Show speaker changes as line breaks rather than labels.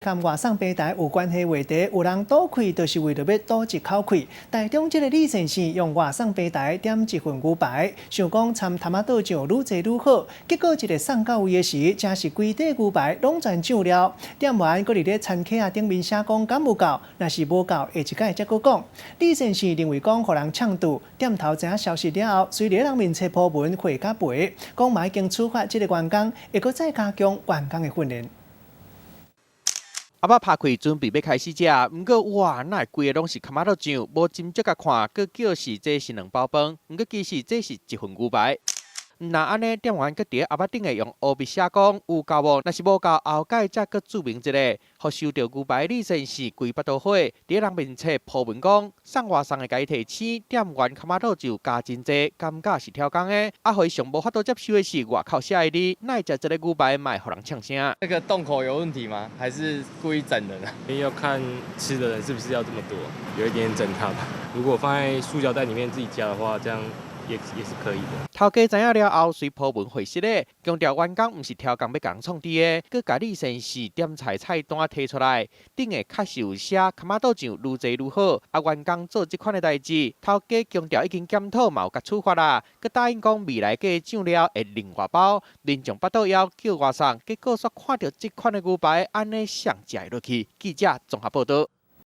佮外送平台有關係話題，有人賭氣就是為著欲賭一口氣。台中這个李先生用外送平台點一份牛排，想講摻蚶仔醬愈濟愈好，結果一个送到位的時，真是規塊牛排攏全醬了。店員閣佇咧餐卡仔頂面寫講敢有夠，若是無夠，下一擺才閣講。李先生認為講予人嗆住，店頭知影消息了後，隨佇人面冊 po 文回佮賠，講嘛已經處罰這个員工，會閣再加強員工的訓練。
鴨仔拍開準備欲開始食，毋過哇，哪會規个攏是蚶仔醬？無斟酌共看，閣叫是這是兩包飯，毋過其實這是一份牛排。毋但按呢，店員閣佇鴨仔頂下用烏筆寫講有夠無？若是無夠，後擺才閣註明一下。予收著牛排李先生規腹肚火，佇人面冊 po 文講送外送的共伊提醒，店員蚶仔醬加真濟，感覺是超工的。啊，予伊上無法度接受的是外口寫的字，哪會食一个牛排嘛會予人嗆聲？
那個洞口有問題嗎？還是故意整人啊？
要看吃的人是不是要這麼多，有一點整他吧。如果放在塑膠袋裡面自己加的話，這樣也是可以的。
頭家知影了後，隨 po 文回實咧，強調員工毋是超工欲共人創治的，閣共李先生點菜菜單提出來，頂下確實有寫蚶仔醬愈濟愈好。啊，員工做這款的代誌，頭家強調已經檢討嘛有共處罰啦，閣答應講未來加醬料會另外包。民眾腹肚枵叫外送，結果煞看著這款的牛排，按呢誰食會落去？記者綜合報導。